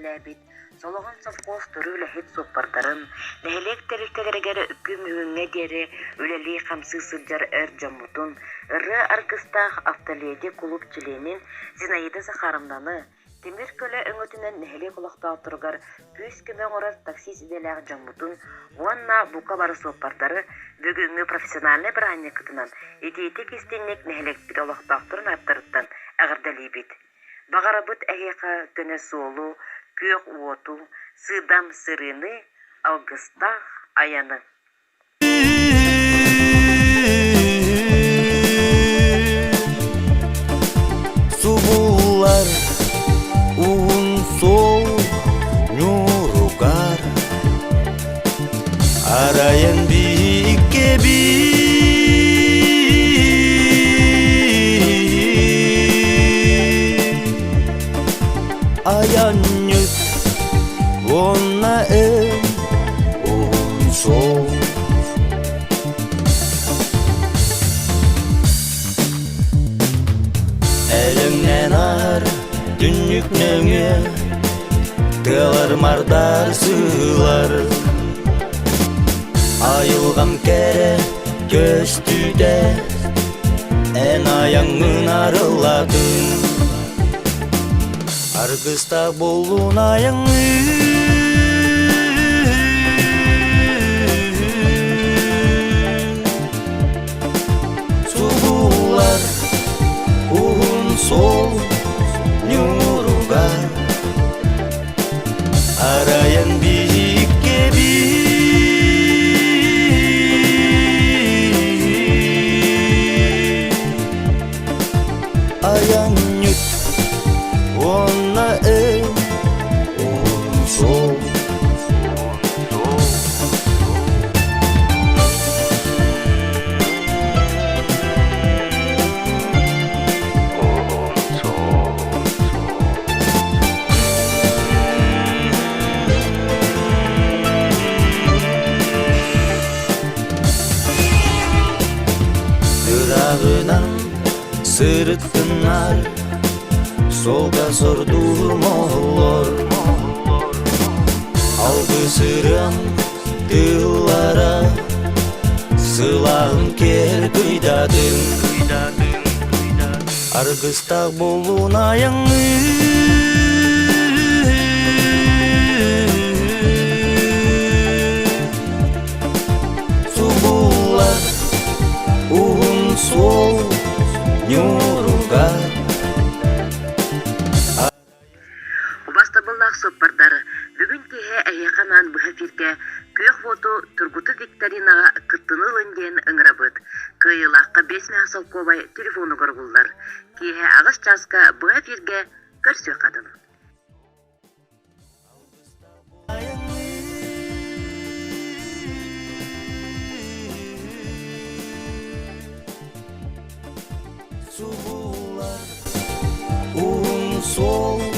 үлэлээбит Солоҕон совхоз туруу үлэһит суоппардарын, нэһилиэк тэрилтэлэригэр күн бүгүҥҥэ диэри үлэлии-хамсыы сылдьар эр дьоммутун, ырыа аргыстаах «Автоледи» кулууп чилиэнин Зинаида Захаровнаны, тимир көлө өҥөтүнэн нэһилиэк олохтоохторугар күүс-көмө оҥорор таксист идэлээх дьоммутун уонна бука бары суоппардары бүгүҥҥү профессиональнай бырааһынньыккытынан итиитик-истиҥник нэһилиэкпит олохтоохторун ааттарыттан эҕэрдэлиибит! Баҕарабыт эһиэхэ көнө суолу, күөх уоту, сыыдам сырыыны, алгыстаах айаны! Субуллар уһун суол ньууругар Арайан бииккэбит Айанньыт уонна эн уһун суол Элэҥнэн аар түннүк нөҥүө Тыалар мардар сыылар Айылҕам кэрэ көстүүтэ Эн айаҥҥын арыллатын Аргыста буоллун айаҥҥын Субуллар уһун суол ньууругар Арайан биһиккэбит Айанньыт уонна эн уһун суол Ырааҕынан сырыттыннар, суолга сордуур моһоллор. Алгыс ырыам тыллара сылааһын кэр кыйдатын. Аргыстаах буоллун айаҥҥын. Субуллар уһун суол ньууругар Убастабыллаах суоппардары, бүгүн киэһэ эһиэхэ анаан быһа эфиргэ Күөх уоту тургутук викторинаҕа кыттыны ылын диэн ыҥырабыт. Кыайыылаахха 5 солкуобай телефонугар угуллар. Киэһэ аҕыс чааска быһа эфиргэ көрсүөххэ дылы. Субуллар уһун суол.